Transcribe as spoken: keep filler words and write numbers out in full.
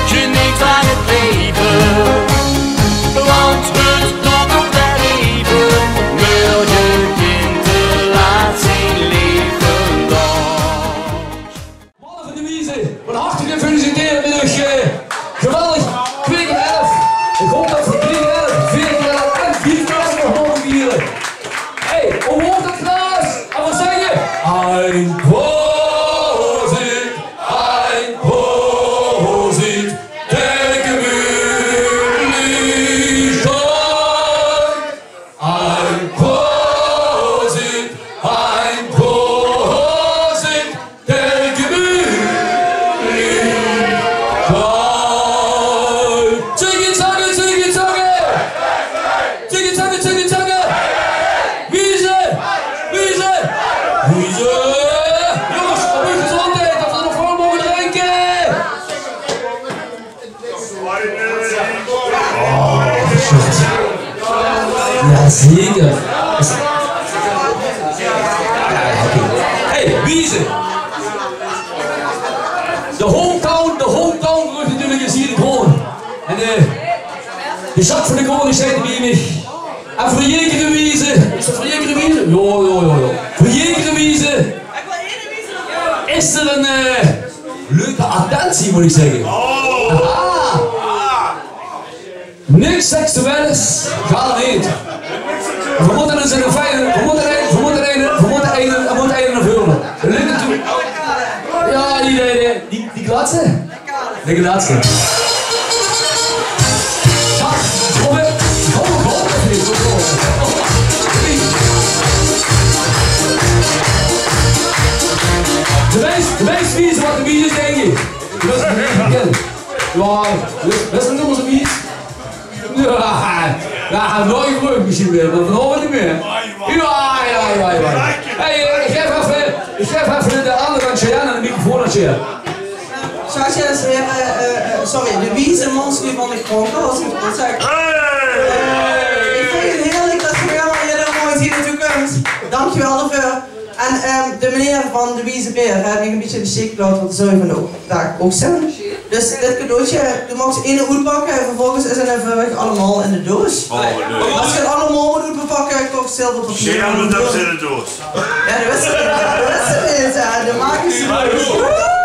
Geniet van het leven, want het duurt nog wel even. Morgen kint de laatste leven dag. Mannen van de Wieze, van harte gefeliciteerd met uw, eh, geweldig twieëdoezend elf. Ik hoop dat voor twieëdoezend elf, veertien jaar en vijftien jaar nog mogen vieren. Hey, omhoog dat glaas en we zeggen: Ein Prosit, ein Prosit, der Gemütlichkeit. Ein Prosit, ein Prosit, der Gemütlichkeit. Tschüggi, tschüggi, tschüggi, tschüggi. Tjugge, tjugge, tjugge, tjugge. Wieze! Wieze! Wieze! Jongens, op uw gezondheid, dat we nog vol mogen drinken. Oh, shit. Ja, zeker. Ja, oké. Hey, Wieze! De hometown, de hometown, wordt natuurlijk gezien gewoon. En eh, de Jacques van de Koning zei tegen mij: "En voor jekere Wieze, is dat voor jekere Wieze?" Ja, ja, ja, ja. Voor jekere Wieze is er een eh, leuke attentie, moet ik zeggen. Aha. Niks seksueels, gar neet. We moeten eens een fijne, we moeten een, we moeten een, we moeten een, we moeten een veuren. Leuke toe. Ja, die, die, die, die klatsen. Lekker laatste. Jacques, kom op. Kom op, kom op. De wijs, de wijs wie ze wat de wie is, denk ik. Dat is niet bekend. Ja, dat is niet onze wie. Ja, ja, nooit gebeurd misschien weer, maar vanavond niet meer. Ja, ja, ja, ja. Hey, eh, ik geef even, ik geef even de andere aan Cheyenne en de microfoon aan Cheyenne. Sasha is weer, eh, eh, eh, sorry, de wieze mons nu van de kronkel, als ik het goed zeg. Eh, ik vind het heerlijk dat je weer allemaal hier mooi hier naartoe komt. Dankjewel daarvoor. En ehm, de meneer van de Wieze Beer, hè, die een beetje in de steek laat, want zo van ook daar ook zijn. Dus dit cadeautje, je mag ze in de hoed pakken en vervolgens is het even weg allemaal in de doos. Oh, wat leuk. Als je het allemaal moet hoed pakken, kost zilver tot... Sjeer moet dat in de doos. Ja, dat wist ik niet. Dat wist ik niet, ja. De magische doos.